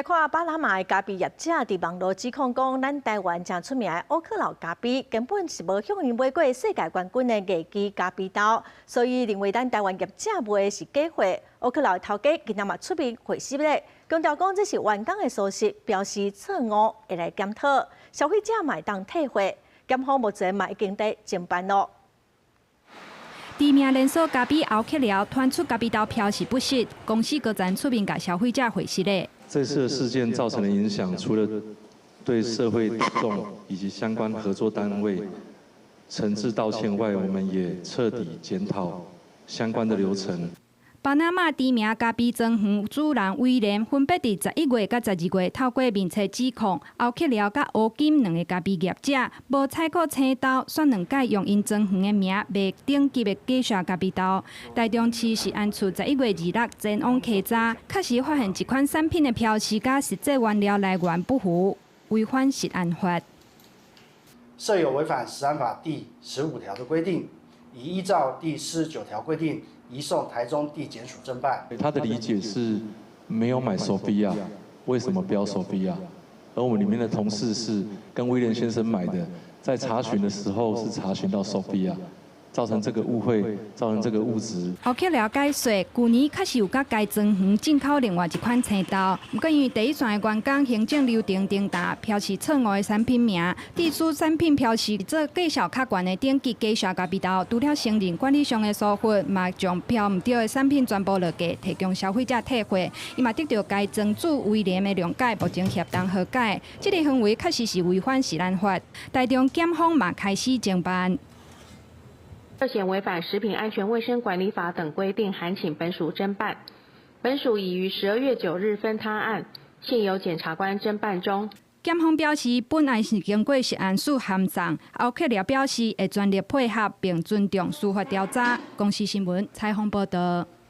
來看巴拿馬的咖啡業者佇網路指控講，咱台灣誠出名的烏克勞咖啡根本是無向𪜶買過世界冠軍的藝妓咖啡豆，所以認為咱台灣業者賣的是假貨。烏克勞頭家今仔嘛出面回釋咧，強調講這是員工的疏失，表示錯誤會來檢討，消費者嘛會當退貨。檢方目前嘛已經佇偵辦咯。知名連鎖咖啡歐克勞傳出咖啡豆標示不實，公司高層出面共消費者回釋咧。這次的事件造成的影響，除了對社會大眾以及相關合作單位誠摯道歉外，我們也徹底檢討相關的流程。巴拿馬知名咖啡莊園主人威廉分別佇11月佮12月透過面冊指控歐克勞佮烏金兩个咖啡業者無採購青豆，煞兩擺用𪜶莊園的名賣頂級的假沙咖啡豆。台中市食安處11月26前往稽查，確實發現一款產品的標示佮實際原料來源不符，違反食安法。涉有違反食安法第15條的規定，已依照第49條規定，移送台中地檢署偵辦。他的理解是沒有買索菲亞，為什麼標索菲亞？而我們裡面的同事是跟威廉先生買的，在查詢的時候是查詢到索菲亞，造成這個誤會，造成這個誤植。歐克勞解釋，舊年確實有佮該莊園進口另外一款青豆，毋過因為第一線的員工行政流程重疊，標示錯誤的產品名，致使產品標示做價數較懸的頂級假沙咖啡豆，除了承認管理上的疏忽，嘛將標毋對的產品全部落架，提供消費者退貨。伊嘛得到該莊主威廉的諒解，目前協同和解。這个行為確實是違反食安法，台中檢方嘛開始偵辦。涉嫌違反食品安全衛生管理法等規定，函請本署偵辦。本署已於12月9日分他案，現由檢察官偵辦中。檢方表示，本案是經過食安署函送，歐克勞表示會全力配合並尊重司法調查。公視新聞採訪報導。